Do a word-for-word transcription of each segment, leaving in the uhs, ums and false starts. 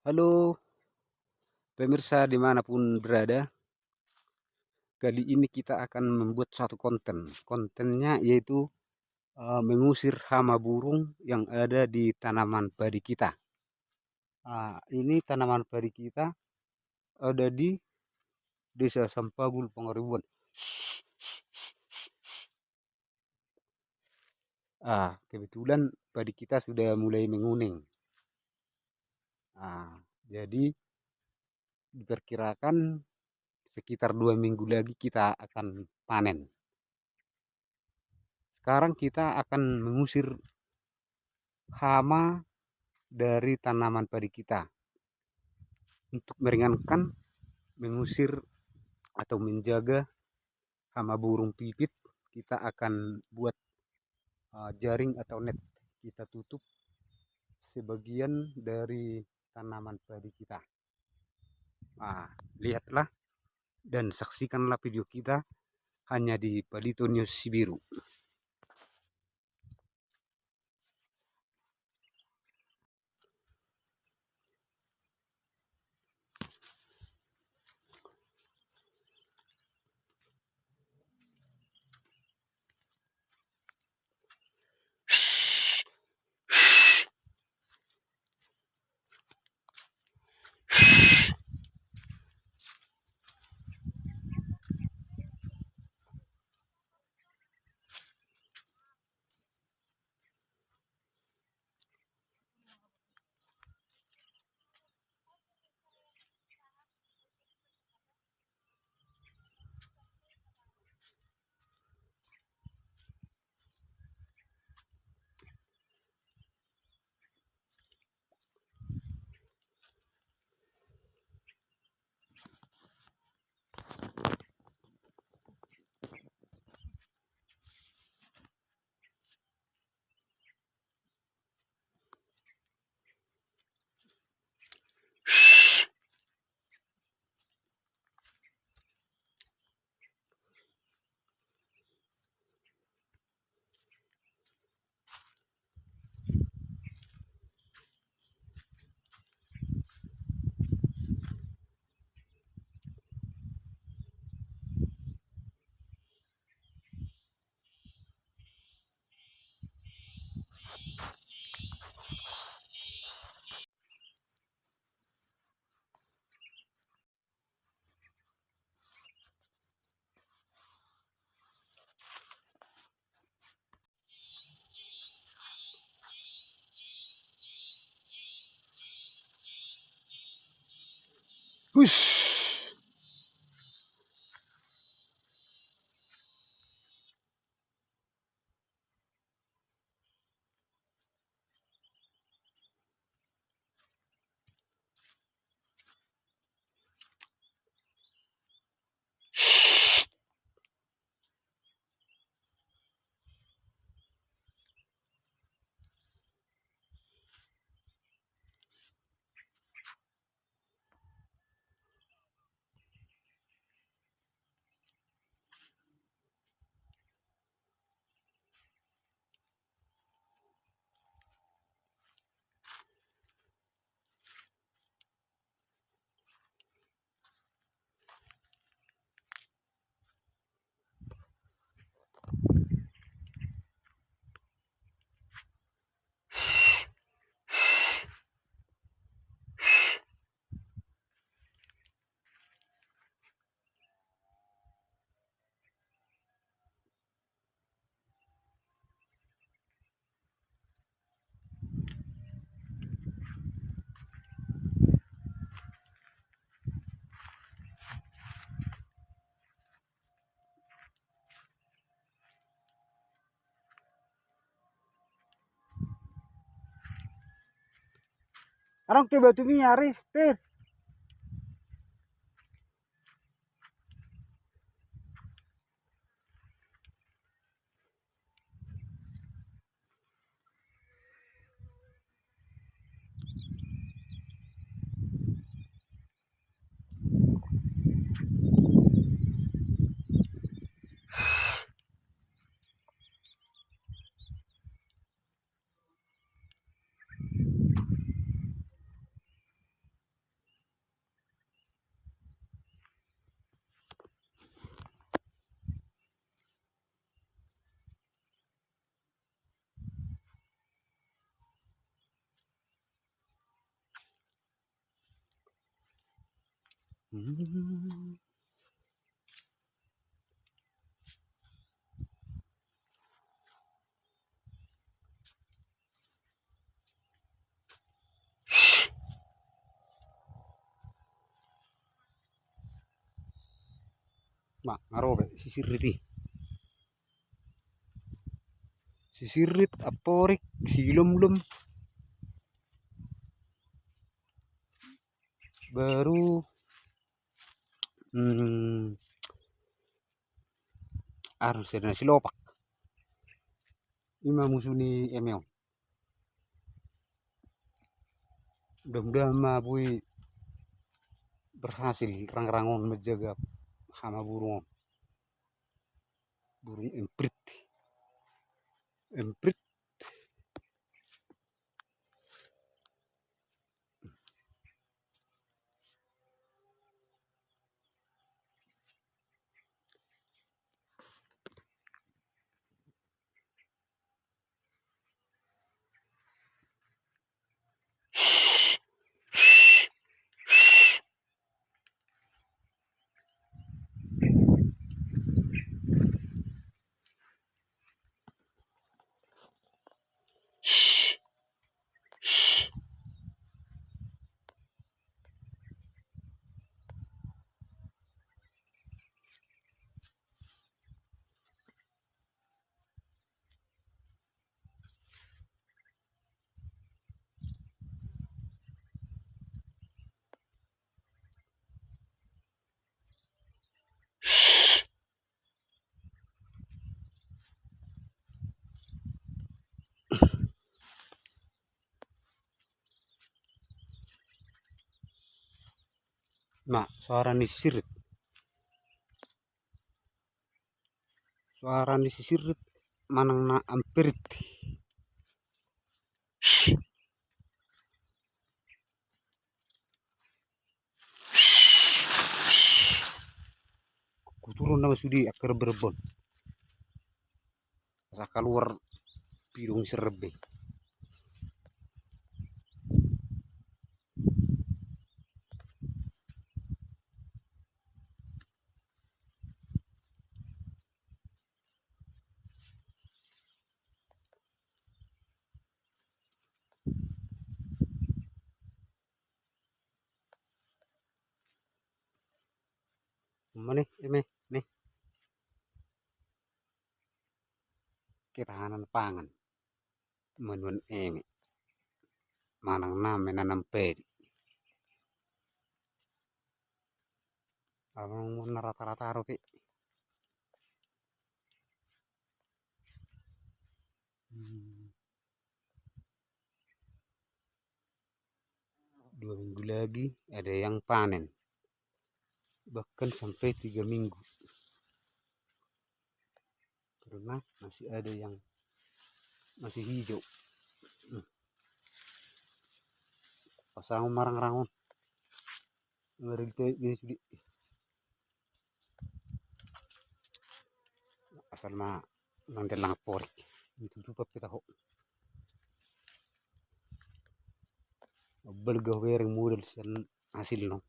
Halo, pemirsa dimanapun berada, kali ini kita akan membuat satu konten. Kontennya yaitu, eh, mengusir hama burung yang ada di tanaman padi kita. Ah, ini tanaman padi kita ada di Desa Sampagul, Pangaribuan. Ah, kebetulan padi kita sudah mulai menguning. Ah, jadi diperkirakan sekitar dua minggu lagi kita akan panen. Sekarang kita akan mengusir hama dari tanaman padi kita. Untuk meringankan, mengusir atau menjaga hama burung pipit, kita akan buat, eh, jaring atau net. Kita tutup sebagian dari tanaman padi kita. Ah, lihatlah dan saksikanlah video kita hanya di Palito News Sibiru. Hush. Adong ke batu mi aris, Pit. Hmm. Ma, nga ro be sisirrit i. Sisirrit, amporik, silomlom. Baru, hmm, arus na silopak. Ima musu ni eme on. Mudah-mudahan ma boi berhasil rangrang on menjaga hama burung on. Burung emprit. Emprit. Ma, suara ni sisirrit. Suara ni sisirrit manang na amperit. Kuturun nama sude angka rebbe-rebbe on. Asa kaluar pidong sirebbe. Mane, eme, ne. Ketahanan pangan. Manuan eme. Manang na menanam padi. Abang na rata-rata ro pe. Hmm. Dua minggu lagi ada yang panen, bahkan sampai tiga minggu, karena masih ada yang masih hijau. Hmm. Pasang marang-rangon. Ngeri te, ini sudah. Asal ma nang dalan porik. Itu tutup apa tahu. Balga bereng modal sian hasil no.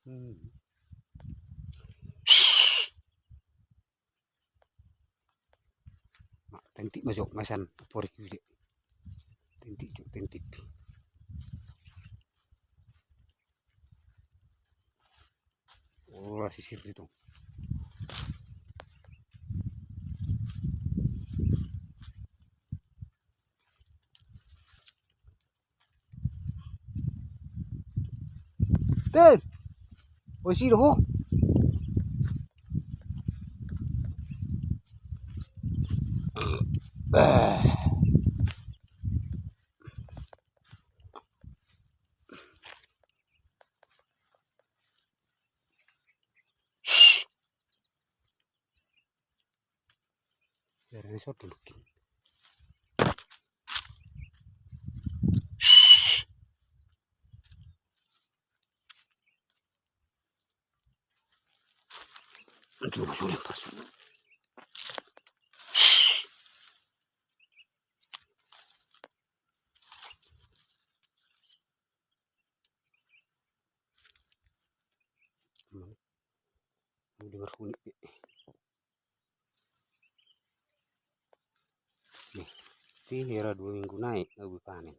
Hmm. Ma, tentik ma jok, mesan porik ide. Tentik jok, tentik. Oh, sisir itu. Ter. Oi, si doho. Jarang so dulu kin. Cuma sudah pas. Berhuni pe. Nih, ti hera dua minggu nai, au be panen.